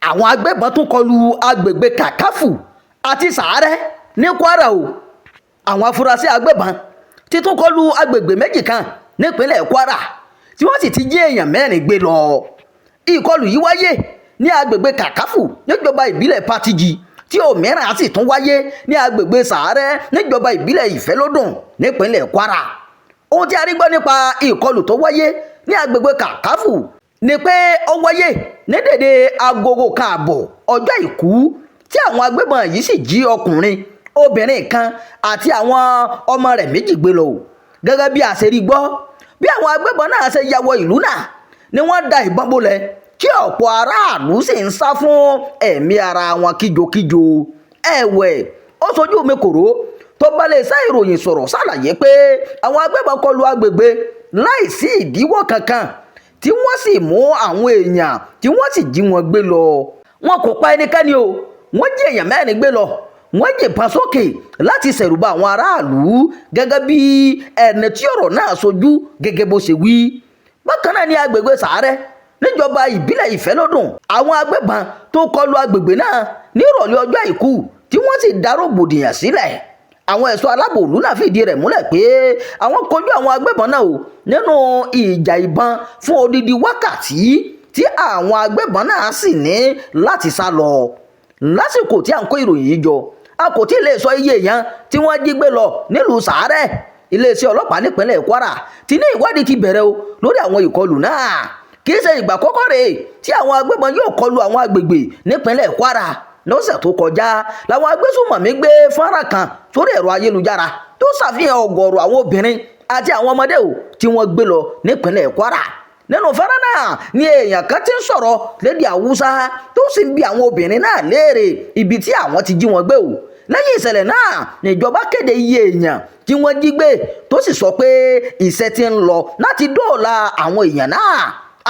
Àwọn agbébọn tún kọlu agbègbè Kàkáfù àti Sàárẹ̀ ní Kwara o. Àwọn afurasí agbébọn ti tún kọlu agbègbè méjì kan nípínlẹ̀ Kwara, tí wọ́n sì ti jí èèyàn mẹ́rin gbé lọ. Ìkọlù yìí wáyé ní agbègbè Kàkáfù níjọba ìbílẹ̀ Patigi, tí òmíràn sì tún wáyé ní agbègbè Sàárẹ̀ níjọba ìbílẹ̀ Ìfẹ́lódùn nípínlẹ̀ Kwara. Ohun tí a rí gbọ́ nípa ìkọlù tó wáyé ní agbègbè Kàkáfù ni pé ó wáyé ní dédé 1:30 ọjọ́ Àìkú, tí àwọn agbébọn yìí sì jí ọkùnrin, obìnrin kan àti àwọn ọmọ rẹ̀ méjì gbé lọ. Gẹ́gẹ́ bí a ṣe rí gbọ́, bí àwọn agbébọn náà ṣe ya wọ ìlú náà ni wọ́n da ìbọn bolẹ̀, tí ọ̀pọ̀ aráàlú sì ń sá fún ẹ̀mí ara wọn kíjokíjo. Ẹ̀wẹ̀, ó sojú mi kòró tó bá lè sá ìròyìn sọ̀rọ̀ ṣàlàyé pé àwọn agbébọn kọlu agbègbè láìsí ìdíwọ́ kankan, tí wọ́n sì mú àwọn èèyàn, tí wọ́n sì jí wọn gbé lọ. Wọn kò pa ẹnikẹ́ni o. Wọ́n jí èèyàn mẹ́rin gbé lọ, wọ́n yìnbọn sókè láti ṣẹ̀rùba àwọn aráàlú, gẹ́gẹ́ bí ẹni tí ọ̀rọ̀ náà ṣojú gẹ́gẹ́ bó ṣe wí. Bákan náà ní agbègbè Sàárẹ̀ níjọba ìbílẹ̀ Ìfẹ́lódùn, àwọn agbébọn tó kọlu agbègbè náà nírọ̀lẹ́ ọjọ́ Àìkú, tí wọ́n sì dá rògbòdìyàn sílẹ̀. Àwọn ẹ̀ṣọ́ aláàbò ìlú náà fìdí rẹ̀ múlẹ̀ pé àwọn kojú àwọn agbébọn náà o nínú ìjà ìbọn fún odidi wákàtí, tí àwọn agbébọn náà sì ní láti sá lọ. Lásìkò tí à ń kó ìròyìn yìí jọ, a kò tí ì lè sọ iye èèyàn tí wọ́n jí gbé lọ nílùú Sàárẹ̀. Iléeṣẹ́ ọlọ́pàá nípínlẹ̀ Kwara ti ní ìwádìí ti bẹ̀rẹ̀ o lórí àwọn ìkọlù náà. Kì í ṣe ìgbà àkọ́kọ́ rèé tí àwọn agbébọn yóò kọlu àwọn agbègbè nípínlẹ̀ Kwara. Lọ́sẹ̀ tó kọjá làwọn agbésùnmọ̀mí gbé fọ́nrán kan sórí ẹ̀rọ ayélujára tó ṣàfihàn ọ̀gọ̀ọ̀rọ̀ àwọn obìnrin àti àwọn ọmọdé o tí wọ́n gbé lọ nípínlẹ̀ Kwara. Nínú fọ́nrán náà ni èèyàn kan ti ń sọ̀rọ̀ lédè Haúsá, tó sì ń bi àwọn obìnrin náà léèrè ibi tí àwọn ti jí wọn gbé o. Lẹ́yìn ìṣẹ̀lẹ̀ náà níjọba kéde iye èèyàn tí wọ́n jí gbé, tó sì sọ pé iṣẹ́ ti ń lọ láti dóòlà àwọn èèyàn náà.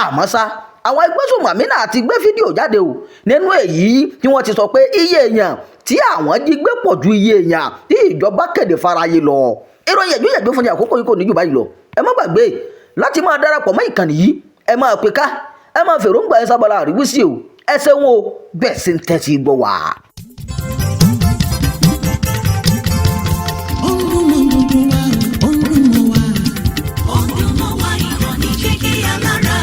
Àmọ́ ṣá, àwọn agbésùnmọ̀mí náà ti gbé fídíò jáde o, nínú èyí tí wọ́n ti sọ pé iye èèyàn tí àwọn jí gbé pọ̀ ju iye èèyàn tí ìjọba kéde fáráyé lọ. Ìròyìn ẹ̀jú fún ní àkókò yìí kò ní jù báyìí lọ. Ẹ má gbàgbé láti máa darapọ̀ mọ́ ìkànnì yìí. Ẹ máa pè ká, ẹ máa fèròǹgbà ẹ sábàlá àríwísí o. Ẹ ṣeun o bẹ́ẹ̀ sì ń tẹ́tí gbọ́ wá. Ó ń dún mọ́ gbogbo wa, ó ń dún mọ́ wa. Ó ń dún mọ́ wa, ìkànnì Jígí Alára.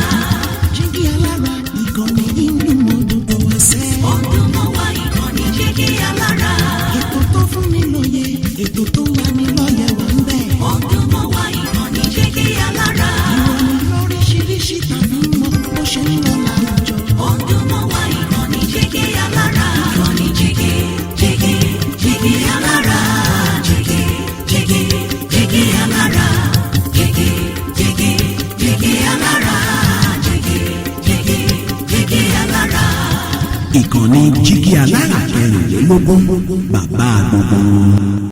Jígí Alára, ìkànnì yìí ń dún mọ́ gbogbo wa sẹ́. Ó ń dún mọ́ wa, ìkànnì Jígí Alára. Ètò tó fún ni lóye, ètò tó lani lọ́yẹ̀ wà ń bẹ̀. Ó ń dún mọ́ wa, ìkànnì Jígí Alára. Ìròyìn lóríṣiríṣi tàbí mọ bó ṣe ń lọ láwùjọ. Ó ń dún mọ́ wa, ìkànnì Jígí Alára. Ìkànnì Jígí, Jígí, Jígí Alára. Jígí, Jígí, Jígí Alára. Jígí, Jígí, Jígí Alára. Jígí, Jígí, Jígí Alára. Ìkànnì Jígí Alára 24, bàbá gbogbo wọn.